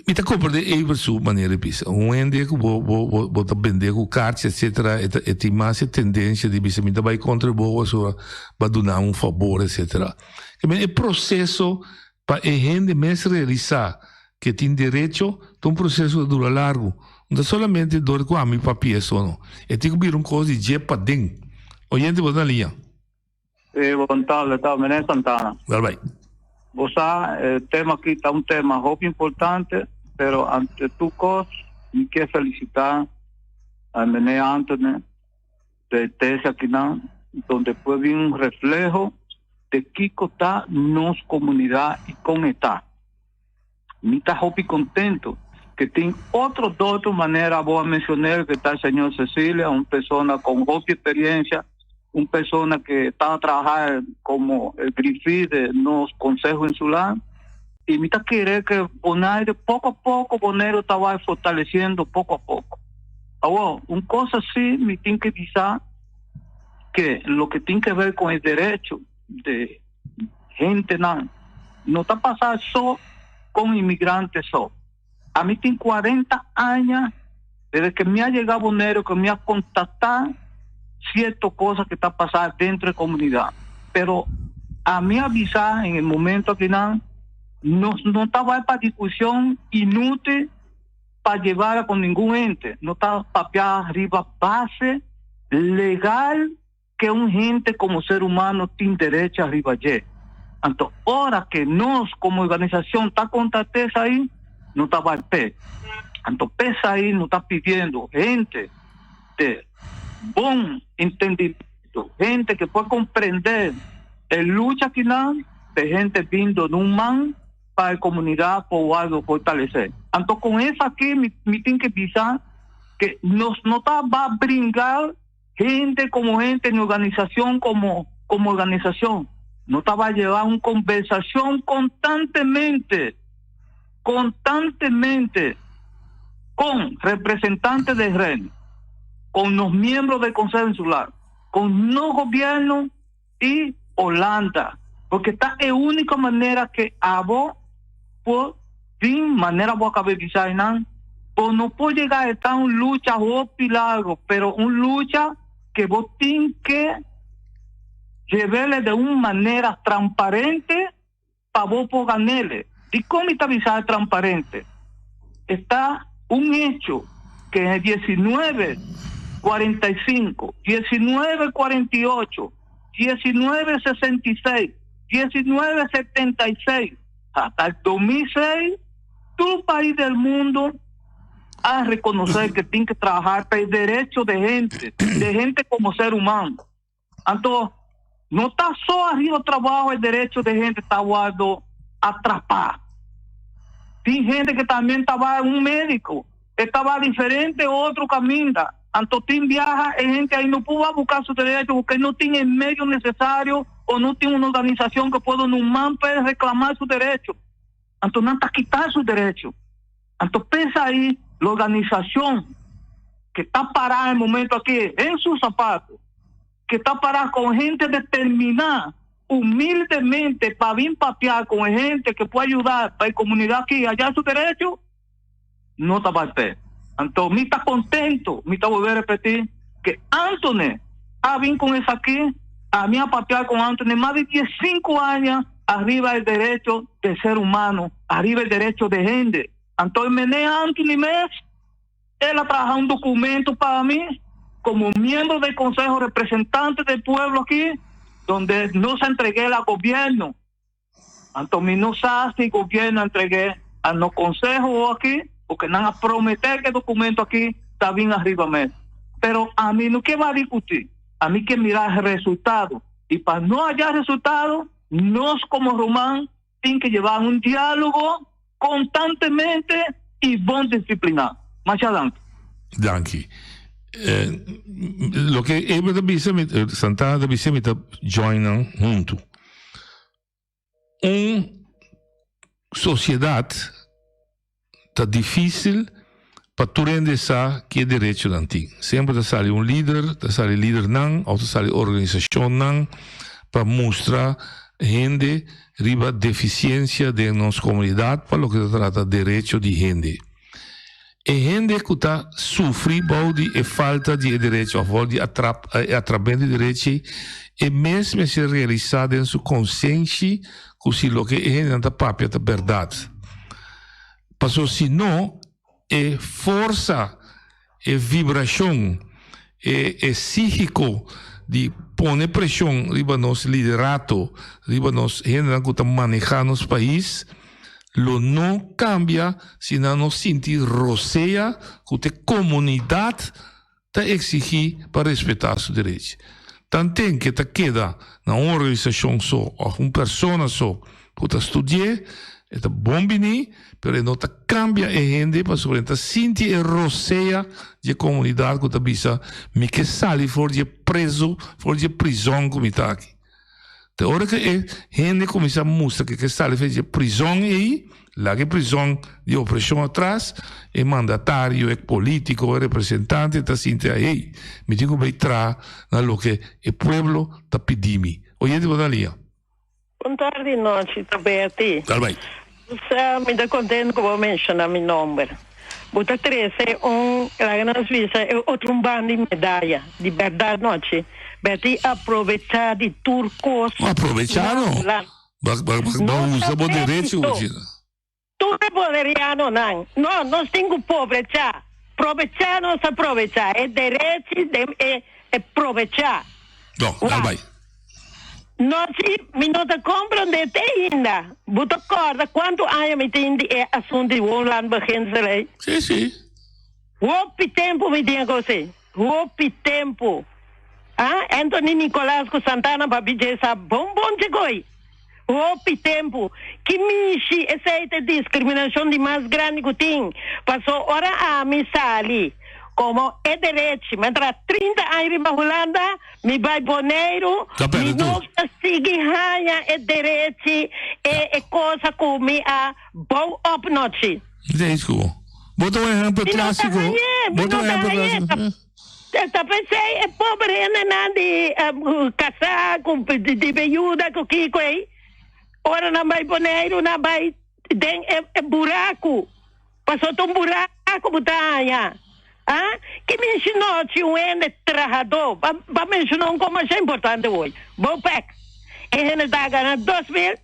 S1: Mi ta comprende Evert su manera di bisa. Un hende ku bo bo bo bo ta bende ku karchi etcetera e ta e tin mas e tendensia di bisa mi ta bai kontra bo pasobra bo a duna mi un fabor etcetera. E proseso Pa e hende mes realisá ku e tin derecho ta un proseso ku ta dura largu. No ta solamente dor ku ami papia so no. E tin ku bira un kos di dje paden. Oyente bo ta na liña.
S4: Sí, bon tarde, ta Meneer Santana.
S1: Dal bai.
S4: Bo sa, e tema aki ta un tema hopi importante, pero ante tur kos mi ke felisitá a Meneer Anthony de tese akinan donde puede bin un refleho de kiko ta nos comunidad y con e ta. Mi ta hopi contento que tin otro doctor manera bo a mencionel que ta señor Cecilia, un persona con hopi experiencia, un persona que ta traha como el grifí de nos Consejo Insular y mi ta kere que Bonaire poco a poco Boneiru ta bai fortaleciendo poco a poco. Awor, un cos así mi tin que bisa que loke tin que ver con e derecho de hentenan no ta pasa so con inmigrante so. Ami tin cuarenta aña desde que mi a yega Boneiru que mi a contacta cierto cosa que ta pasa dentro e comunidad. Pero ami a bisa en e momento akinan nos no ta bay pa discusion inutil pa llevar con ningun hende, no ta papia riba base legal ke un hende como ser humano tin derecho riba dje. Anto ora ke nos como organisacion ta contra esai, no ta bay pe. Anto p'esai no ta pidiendo hende de bon entendimiento, hende ke por comprende e lucha kinan, pe hende bin dor un man. pa e comunidad por wordo fortalece. Anto con esaki mi mi tin que bisa que nos no ta ba bringa hende como hende ni organisacion como como organisacion. No ta ba lleva un conversacion constantemente, constantemente con representantes del Reino, con los miembros del Consejo Insular, con no gobierno y Holanda, porque ta e único manera que abo por tin manera bo a caba di bisa einan, bo no por yega a esta un lucha hopi largo, pero un lucha que bo tin que llevele de un manera transparente pa bo por ganele. Dikon mi ta bisa transparente? Esta un hecho que en el 1945, 1948, 1966, 1976, hasta el 2006, tur país del mundo a reconocer que tiene que trabajar pa e derecho de hende, de hende como ser humano. Anto, no ta so ariba trabaho e derecho de hende ta wordo atrapa. Tin hende ke tambe ta bai un medico, e ta bai diferente otro caminda. Anto tin biaha e hende ai no por bai busca su derecho porque no tin e medio necesario o no tin un organisacion ke por duna un man pa e reclama su derecho. Anto nan ta kita su derecho. Anto pensa ahí la organización que ta pará en momento aquí en su zapato, que ta pará con gente determiná humildemente pa bin papia con e gente que por ayudar pa e comunidad aquí haya su derecho, no ta bay pe. Anto mi ta contento, mi ta bolbe repeti que Anthony a bin con esaki, ami a papia con Anthony mas di diescinco aña ariba e derecho de ser humano, ariba e derecho de hende. Anto e mene Anthony mes, el a traha un documento pa mi como miembro del Consejo Representante del Pueblo aki, donde nos a entreguel a gobierno. Anto mi no sa si gobierno a entregué a nos conseho aki, porque nan a promete ke documento aki ta bin ariba mes. Pero ami no ke ba discuti, ami ke mira resultado. Y pa no haya resultado, nos como ruman tin ke lleva un dialogo constantemente y bon disciplina. Masha danki.
S1: Danki. Loke Eber ta bisa, Santana ta bisa, mi ta join nan huntu. Un sociedad ta dificil pa tur hende sa ke derechonan tin. Semper ta sali un lider, ta sali lidernan of ta sali organisacionnan pa mustra hende riba deficiencia den nos comunidad pa loke ta trata derecho di hende. E hende ku ta sufri bou di e falta di e derecho òf bou di atrap e atrapmento di derechi, e mes mester realisá den su konsenshi ku si loke e hendenan ta papia ta bèrdat. Pasobra si no, e forsa, e vibrashon, e e sígiko di pone preshon riba nos liderato, riba nos hendenan ku ta manehá nos pais, lo no kambia si nan no sinti rosea ku te komunidat ta eksigí pa respetá su derechi. Tanten ke ta keda na un organisashon so òf un persona so ku ta studi'é, e ta bon bini, pero e no ta kambia e hende pasobra e ta sinti e rosea di e komunidat ku ta bisa, Mi ke sali for di e prezu, for di e prizòn ku mi ta aki. Te ora ku e hende kuminsá mustra ku e ke sali for di e prizòn ei, laga e prizòn di opreshon atras, e mandatario, e polítiko, e representante ta sinti, Hey, mi tin ku bai traha na loke e pueblo ta pidi mi. Oyente bo ta lia.
S5: Bon tardi nochi ta Betty.
S1: Dal bai.
S5: Sa mi ta contento cu bo menciona mi nomber. Bo ta trece un laga nos bisa e otro un banda di medaya. Di berdad nochi. Betty aprovecha di tur cos.
S1: No aprovecha no. Ba ba ba usa bo derecho Gina.
S5: Tur e bonerianonan. No, nos tin cu pobrechá. Probechá nos a probechá. E derechi den e e probechá.
S1: No, dal bai.
S5: No, si, mi no ta comprende te ainda. Bo ta corda cuanto aña mi tin di e asunto di woonlandbeginsel ey?
S1: Si, si.
S5: Hopi tempo mi tin e cos ey. Hopi tempo. Ah, Anthony Nicolaas cu Santana Babi dje sa bon bon dje goy. Hopi tempu. Ki mishi esei ta e diskriminashon di mas grandi ku tin. Paso ora ami sali komo e derechi, mi a traha 30 aña riba Hulanda, mi bai Boneiru,
S1: Ta
S5: mi
S1: perde
S5: no
S1: tur.
S5: ta sigui haña e derechi, e e cosa ku mi a bou op nochi.
S1: Mi ta eens ku bo. Bo ta un ehempel
S5: Mi no ta
S1: klásiko.
S5: hañ'é, mi
S1: Bo ta
S5: no
S1: un
S5: ta
S1: ehempel
S5: hañ'é.
S1: klásiko.
S5: Ta p'esei e pober hendenan di kasá ku di beyuda ku kiko ei, ora nan bai Boneiru nan bai den e buraku, pasobra ta un buraku bo ta haña. Ah, ki menshoná si un hende trahadó, ba menshoná un kos masha importante hoy, Bopec, e hende ta gana 2000,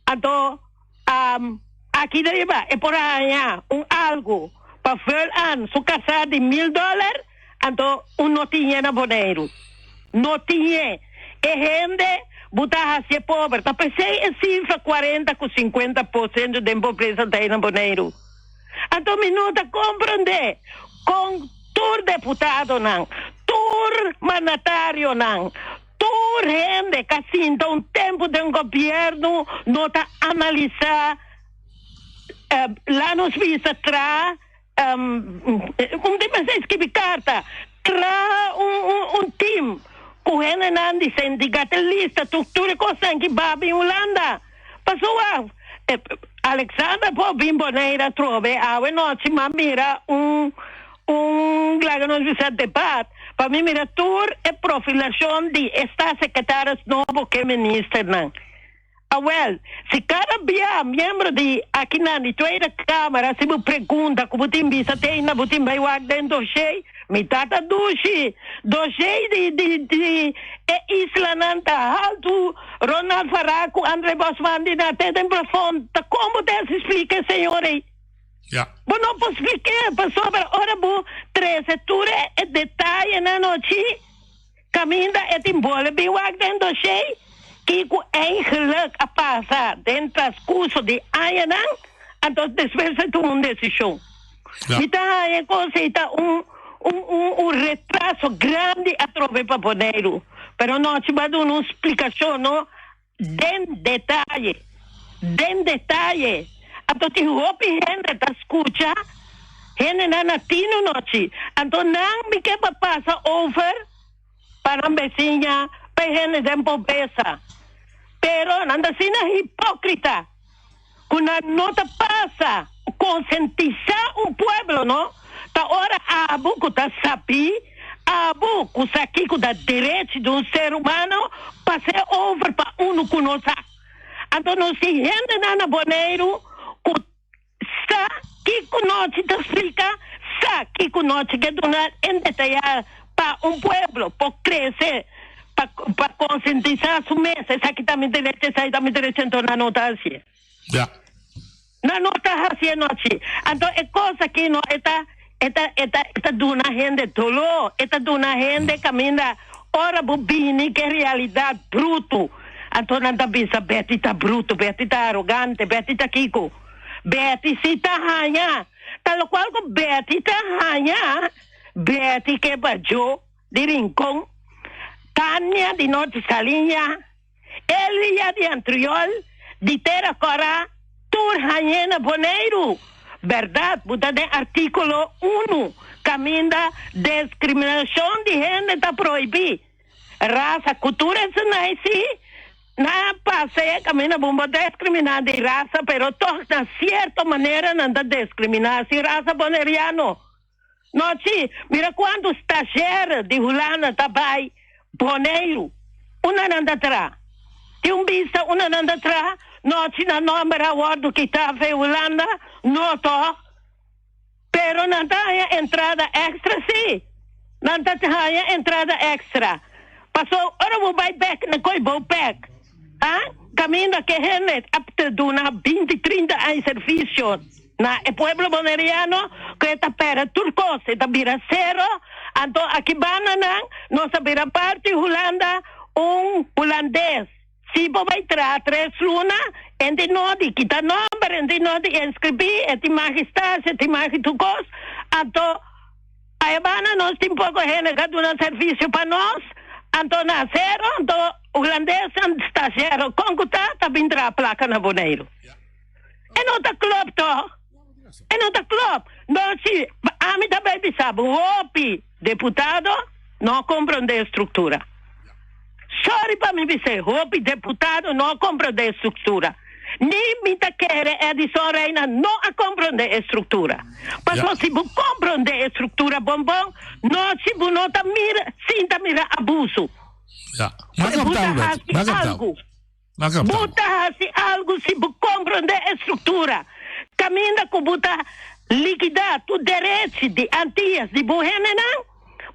S5: Anto, aki riba e por a haña un algu pa vul aan su kasá di mil dòler, anto un no tin na Boneiru. No tin. E hende bo ta hasié pober. Ta p'esei e sifra 40 ku 50% den pobresa ta ei na Boneiru. Anto mi no ta komprendé kon tur deputadonan, tur mandatarionan, Tur hende ka sinta un tempu den gobierno no ta analisa la nos bisa traha un di mester skibi karta traha un team ku hendenan di sindikatalista tur e kosnan ki ba bin Hulanda pasobra Alexander por bin Bonaire atrobe awe nochi m'a mira un Un laga nos bisa debat pa mi mira tur e profilacion di e staatssecretaris nobo ke ministernan. Awel, si cada bia miembro di akinan di Tweede Kamer haci bo pregunta cu bo tin bisa te ainda bo tin bay wak den dossier, mi tata dushi, dossier di di di e islanan ta haltu, Ronald Farah cu Andre Bosman di na te den plafond, ta con bo ta haci splica e señor ey?
S1: Ja.
S5: Bo no por splik'é pasobra ora bo trese tur e detayenan nochi kaminda e tin bole bin wak den doshé kiko eigenlijk a pasa den transkurso di añanan, anto despues e tuma un desishon.
S1: Ja.
S5: Mi ta haña e kos ei ta un un un un retraso grandi atrobe pa Boneiru, pero nochi bo a duna un splikashon no Den detaye, den detaye. Anto tin hopi hende ta scucha, hendenan na tino nochi. Anto nan mi ke pa pasa over pa nan beciña, pa e hende den pobresa. Pero nan ta asina hipocrita cu nan no ta pasa concientisa un pueblo no. Ta ora abo cu ta sabi. Abo ku sa kiko ta derechi di un ser humano pas'é over pa unu ku no sa. Anto nos tin hendenan na Boneiru ku sa kiko nochi ta splika, sa kiko nochi ke duna en detayá pa un pueblo por krese, pa pa konsientisá su mes, esaki ta mi derechi, esaki ta mi derechi, anto nan no ta hasié.
S1: Ya.
S5: Nan no ta hacié nochi. Anto e cos aki no e ta e ta e ta e ta duna hende doló, e ta duna hende caminda ora bo bini ke realidad bruto. Anto nan ta bisa Betty ta bruto, Betty ta arogante, Betty ta kiko. Betty si ta haña. Ta locual cu Betty ta haña, Betty ke bajo di Rincon, Tania di Norte Saliña, Elia di Antriol, di Tera Kòrá, tur hañ'é na Boneiru. Bèrdat, bo ta den artíkulo unu, kaminda deskriminashon di hende ta prohibí. Rasa ku tur esnan sí na pasa e kaminda bo por deskriminá di rasa, pero tòg na sierto manera nan ta deskriminá si rasa boneriano. No sí, mira kuantu stazjèr di Hulanda ta bai Boneiru. Unda nan ta traha? Tin un bista unda nan ta traha? No sí, nan nòmber a wòrdu kitá fe Hulanda? No tòg? Pero nan ta haña entrada èkstra sí. Nan ta haña entrada èkstra. Paso ora bo bai bèk na koe bo bèk, ha? Kaminda ke hende a ta duna 20, 30 aña servisio. Na e pueblo boneriano ku e ta pèrdè tur kos, e ta bira sero, anto aki banda nan nos a bira parti Hulanda un hulandes. Si bo bai traha tres luna, enti no di kita nòmber, enti no di inskribí, e tin magi stasi, e tin magi tur kos, anto aya banda nos tin poko hende ka duna servisio pa nos, anto na sero, anto. Hulandesnan stagiario kon ku ta ta bin traha plaka na Boneiru. E no ta klop toch? E no ta klop. No si ami ta bay bisa bo hopi deputado no a komprondé e struktura. Sorry pa mi bis'é, hopi deputado no a komprondé e struktura. Ni mi ta kere Edison Reina no a komprondé e struktura. Pasobra si bo komprondé e struktura bon bon, no si bo no ta mira sinta mira abuso.
S1: Ja. Ma
S5: Bo
S1: kapta
S5: ta
S1: Betty,
S5: hasi
S1: ma kapta.
S5: algu.
S1: Ma kapta.
S5: Bo ta hasi algu si bo komprondé e struktura. Kaminda ku bo ta likidá tur derechi di Antias di bo hendenan,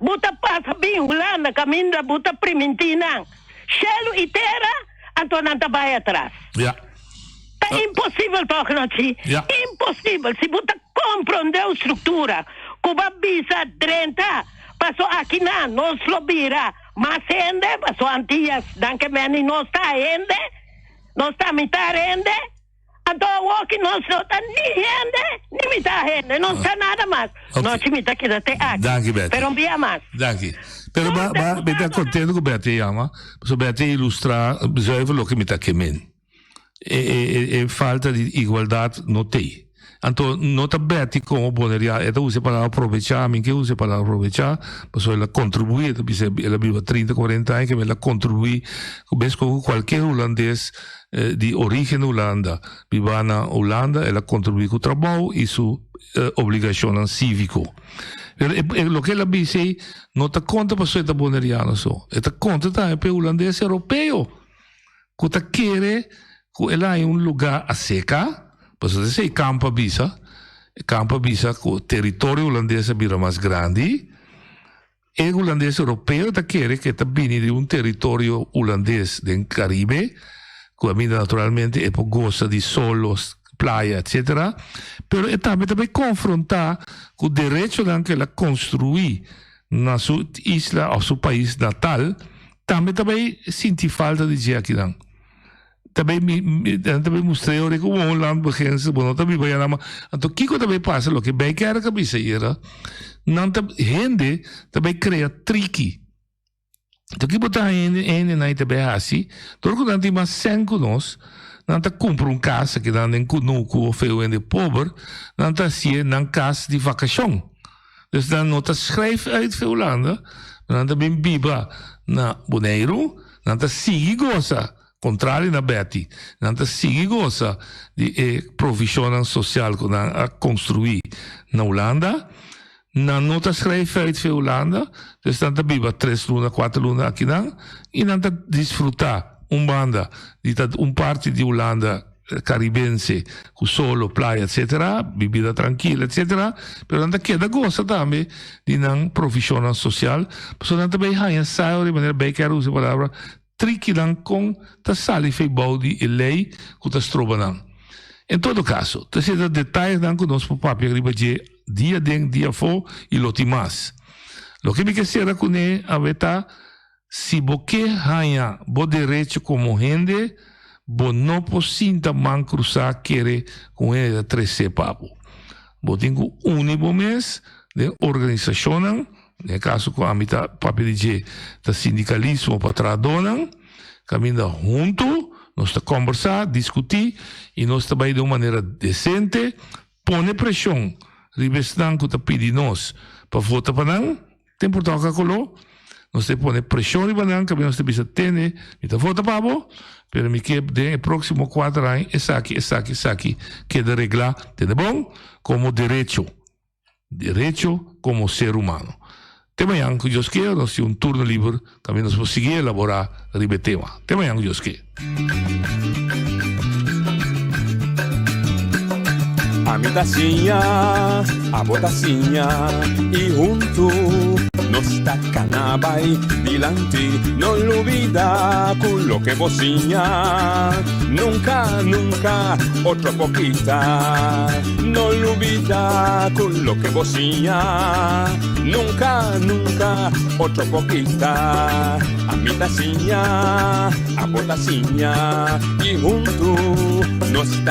S5: bo ta pasa bin Hulanda kaminda bo ta primintí nan shelu i tera, anto nan ta bai atras.
S1: Ja.
S5: Ta imposibel tòg, Nochi?
S1: Ja.
S5: Imposibel. Si bo ta komprondé un struktura ku bo a bisa drenta, paso akinan nos lo bira Mas hende, paso Antillas dan ke meni nos ta hende, nos ta mitar hende, anto awoki nos no ta ni hende ni mitar hende, nos ta nada mas.
S1: Ok.
S5: Nochi mi ta keda te aki,
S1: Danki Betty.
S5: pero un bia mas.
S1: Danki. Pero
S5: Tur
S1: ba, ba, mi ta
S5: deputadonan.
S1: contento cu Betty a yama, pasobra Betty a ilustra zuiver loke mi ta ke men. E, e, e, e falta di igualdad no t'ei. Anto no ta Betty como Boneriano, e ta usa e palabra aprovechá, mi ke usa e palabra aprovechá, pasobra el a contribuí, e ta bisa el a biba trinta, cuarenta aña, el a contribuí mescos cu cualkier hulandes di origen Hulanda biba na Hulanda, el a contribuí cu trabou y su obligacionnan civico. Pero e, e, loke el a bisa ei no ta conta pasobra e ta Boneriano so, e ta conta tambe pa e hulandes europeo. Ku ta kere ku el a haña un lugá aseka, pasobra esei Kamp a bisa, Kamp a bisa ku teritorio hulandes a bira mas grandi, e hulandes europeo ta kere ku e ta bini di un teritorio hulandes den Karibe, ku aminda naturalmente e por gosa di solo, playa, etcetera, pero e tambe ta bai konfrontá ku derechonan ku el a konstruí na su isla òf su pais natal, Tambe ta bay sinti falta di dje akinan. Ta bay mi, nan ta bay mustr'é ora ku un landbeginster, bo no ta biba ya nan. Anto kiko ta bay pasa? Loke Bijkerk a bisa ayera, nan ta, hende ta bay krea triki. Anto ki bo ta haña hende, hendenan ta bay hasi? Dor ku nan tin mas sèn ku nos, nan ta kumpra un kas akinan den kunuku of e hende pober, nan ta hasié nan kas di vakashon. Dus nan no ta schrijf uit for Hulanda, maar nan ta bin biba na Boneiru, nan ta sigui gosa, contrario na Betty, nan ta sigui gosa di e provisionnan social cu nan a construi na Hulanda, nan no ta schrijf uit for Hulanda, dus nan ta biba tres luna, cuater luna akinan y nan ta disfruta un banda di ta un parti di Hulanda. Caribense cu solo, playa etc. Bibida trankil etc. Pero nan ta keda gosa tambe di nan provisionnan social pasobra nan ta bay haña sa di manera bay kier usa e palabra trikinan con ta sali fey bou di e ley cu ta stroba nan. En todo caso ta esey ta detayenan cu nos por papia riba dje dia den dia afo y lo tin mas. Loke mi ke cera cune awe ta. Si bo ke haña bo derecho komo hende, bo no por sinta man krusá kere ku un hende ta tresé pa bo. Bo tin ku uni bo mes den organisashonnan, den e kaso ku ami ta papia di dje ta sindikalismo pa trahadónan, kaminda huntu nos ta kòmbersá, diskutí i nos ta bai den un manera desente pone preshon riba esnan ku ta pidi nos pa vota pa nan. Ten por toka koló, nos te pone preshon riba nan kaminda nos te bisa tene, mi ta vota pa bo, pero mi ke den e próksimo kuater aña esaki, esaki, esaki keda reglá, tende bon, komo derecho, derecho komo ser humano. Te mañan ku Dios ke nos tin un turno liber kaminda nos por sigui elaborá riba e tema. Te mañan ku Dios ke.
S6: Ami ta siña, abo ta siña y huntu nos ta cana bay dilanti. No lubida cu loke bo siña nunca, nunca otro por kita. No lubida cu loke bo siña nunca, nunca otro por kita. Ami ta siña, abo ta siña y huntu nos ta.